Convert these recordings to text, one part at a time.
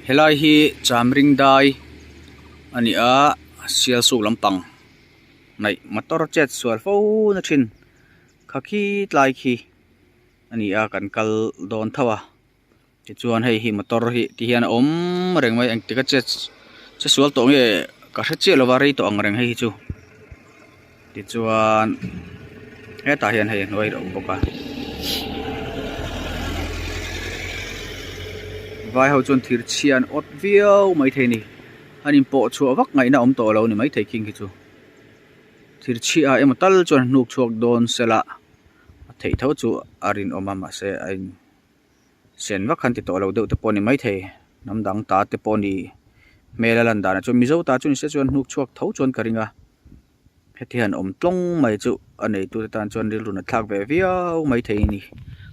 Helai hi chamring dai a ni a sial suk lampang hnaih motor chet sual fo na thin kha khi tlai khi a ni a kan kal dawn tho a tichuan hei hi motor hi ti hian a awm reng mai engtik a chet che sual tawh nge ka hre chiah lova rei tawh ang reng hei hi chu tichuan hetah hian hei a hnuai a awm bawk a vai ho chuan thir chhia an awt viau maithei a ni an inpawh chhuah vak ngaihna awm tawh lo a ni maithei khing khi chu thir chhia emaw tal chuan a hnuk chhuak dawn sela a theih tho chu a rinawm a mahse a in. Sen vak han ti tawh lo deuh te pawh a ni maithei hnam dang ta te pawh a ni hmel a lan danah chuan mizo ta chu ni se chuan hnuk chhuak tho chuan ka ring a heti han awm tlawng mai chu a neitu te tan chuan rilru na thlak ve viau maithei a ni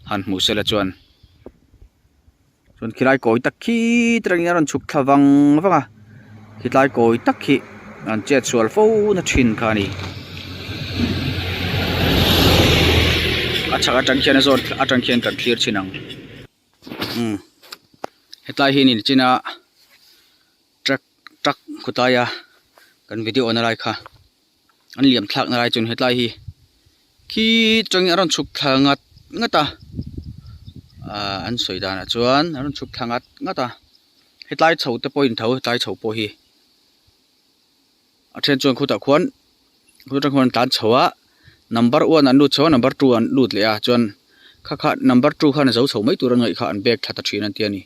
han hmuh sela chuan chuan khilai kawi tak khi te rengin a rawn chhuk thla vang vang a khilai kawi tak khi an chet sual fo na thin kha a ni a chhak atang khian a zawn atang khian kan thlir thin ang umm hetlai hi ni chin a truck truck khawtlai a kan video na lai kha an liam thlak na lai chuan hetlai hi khi tangin a rawn chhuk thla ngat ngat a ahh an sawi danah chuan a rawn chhuk thla ngat ngat a hetlai chho te pawhin tho hetlai chho pawh hi. A then chuan khutah khuan khutah khuan an tlan chho a number one an lut chho a number two an lut leh a chuan kha kha number two khan a zo chho mai tur a ngaih kha an bag thla ta thin an ti a ni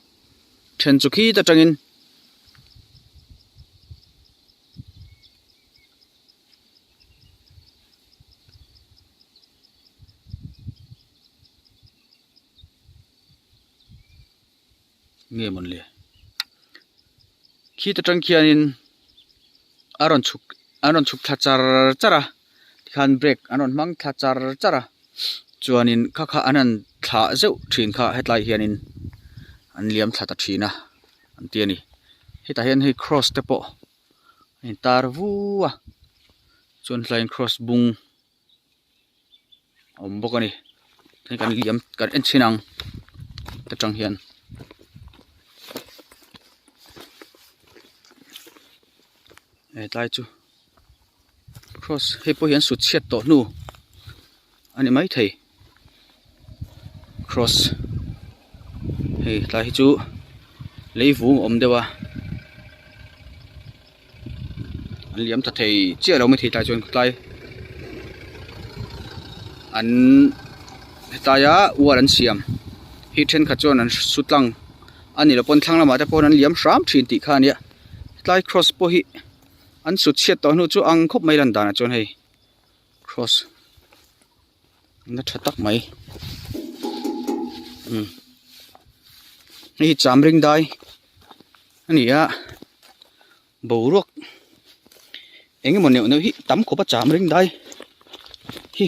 then chu khit atangin nge mawn le khit atang khianin a rawn chhuk an rawn chhuk thla char char a tikhan brake an rawn hmang thla char char a chuanin kha kha an han thlah zeuh thin kha hetlai hianin an liam thla ta thin a an ti a ni hetah hian hei cross te pawh a intar vu a chuan tlaiin cross bung a awm bawk a ni hei kan liam kan en chhin ang ta tang hian hetlai chu cross hei pawh hi an sut chhiat tawh hnu a ni maithei cross hei tlai hi chu lei vung a awm deuh a an liam tha thei chiah lo maithei tlai chuan tlai an hetaia wall an siam hi thenkhat chuan an su tlang a ni lo pawn thlang lamah te pawh an liam hram thin tih kha a nia tlai cross pawh hi an sut chhiat tawh hnu chu ang khawp mai lan danah chuan hei cross na tha tak mai umm hei hi chamring dai a ni a boruak eng emaw neuh neuh hi tam khawp a chamring dai hi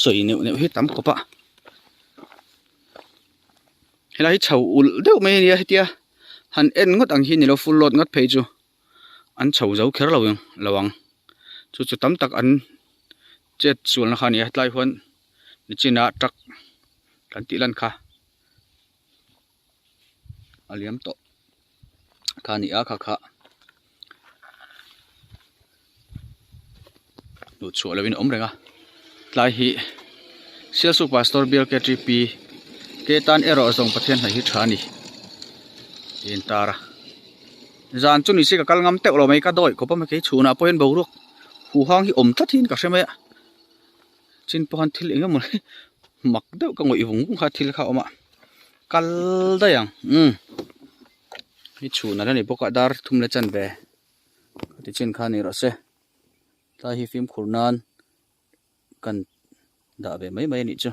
sawi neuh neuh hi tam khawp a helai hi chho ulh deuh mai a nia hetia han en ngawt ang hi ni lo full load ngawt phei chu. An chho zo kher lo lo ang chu chu tam tak an chet sualna kha a ni a tlai huan nichin ah truck kan tih lan kha a liam tawh kha a ni a kha kha luh chhuah lovin a awm reng a tlai hi Sialsuk Pastor Bial KTP ke tan erawh zawng Pathian hnaih hi tha a ni tih a intar a zan chu nise ka kal ngam teuh lo mai ka dawih khawp a mai kei chhunah pawh hian boruak huhang hi awm tlat hian ka hre mai a chin pawh khan thil eng emaw mak deuh ka ngawih vung vung kha thil kha a awm a kal daih ang umm hei chhun a la ni bawk a dar thum leh chanve ti chin kha ni rawh se tlai hi fimkhur nan kan dah ve mai mai a nih chu.